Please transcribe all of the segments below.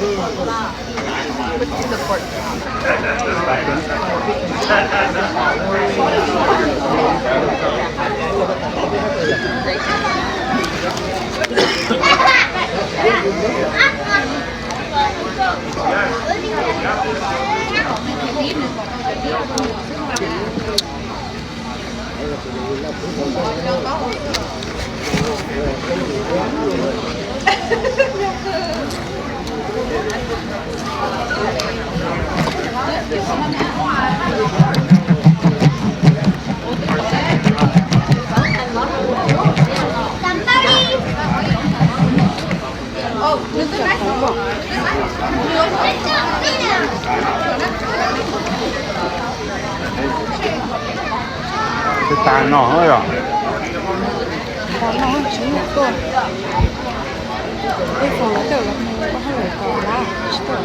Twb tas no yom. Tas no tsis tuaj. Ib foom lawv tej lawv mus ua hauj lwm kom lawm tsis tuaj.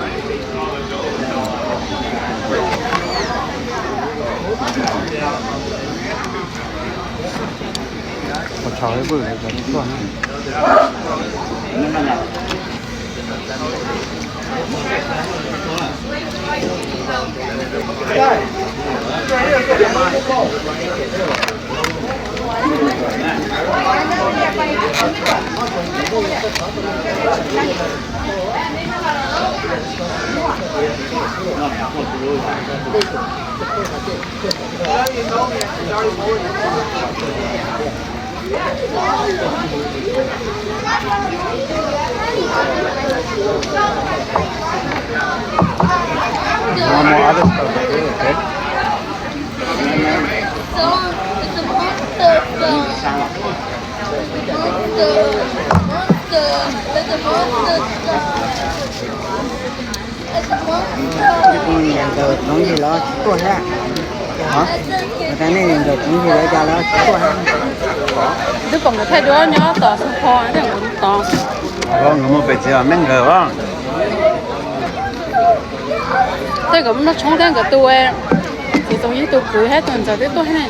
Ua tsaug ib pwj lawv tsis tuaj na. Normal other stuff, okay? It's a monster film. Monster, monster, it's a monster film. It's a monster. Nyiam nkawd tsoom yig los tsis tuaj thiab. Hov, nej nyiam nkawd tsoom yig los cas los tsis tuaj thiab. Twb pom nkawd thaij duab nyob tom xoo pho thiab nkawd mus tod. Nkawd mus pem txiv me nkawd os. Tej nkawd muaj noj tshoob thiab nkawd tus txiv tsoom yig tus kwv thiab tus ntxawm twb tuaj thiab ne.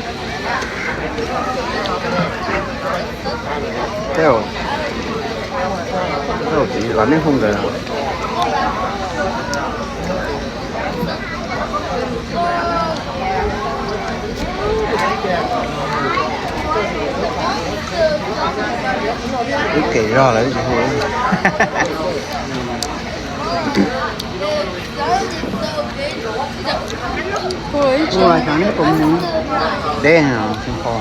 Tej, tej txiv los nej hu nkawd. Ib kem zog lawm tsis hu. Ua cas neb puas mus deb no xwb ho.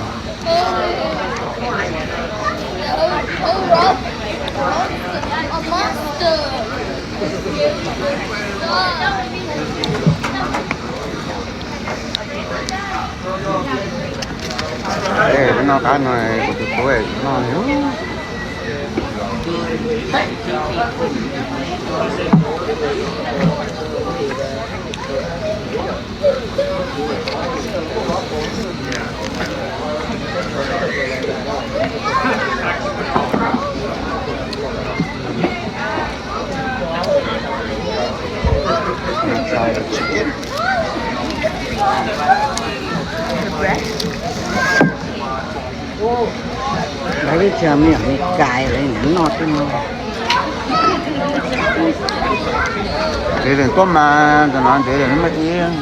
Noj qab no kuv tus tub noj li. Lawv ib txhia me nyuam Meskas lawv noj twb no. Ntev lawm tuaj mas ntawm no ntev lawm mas ib.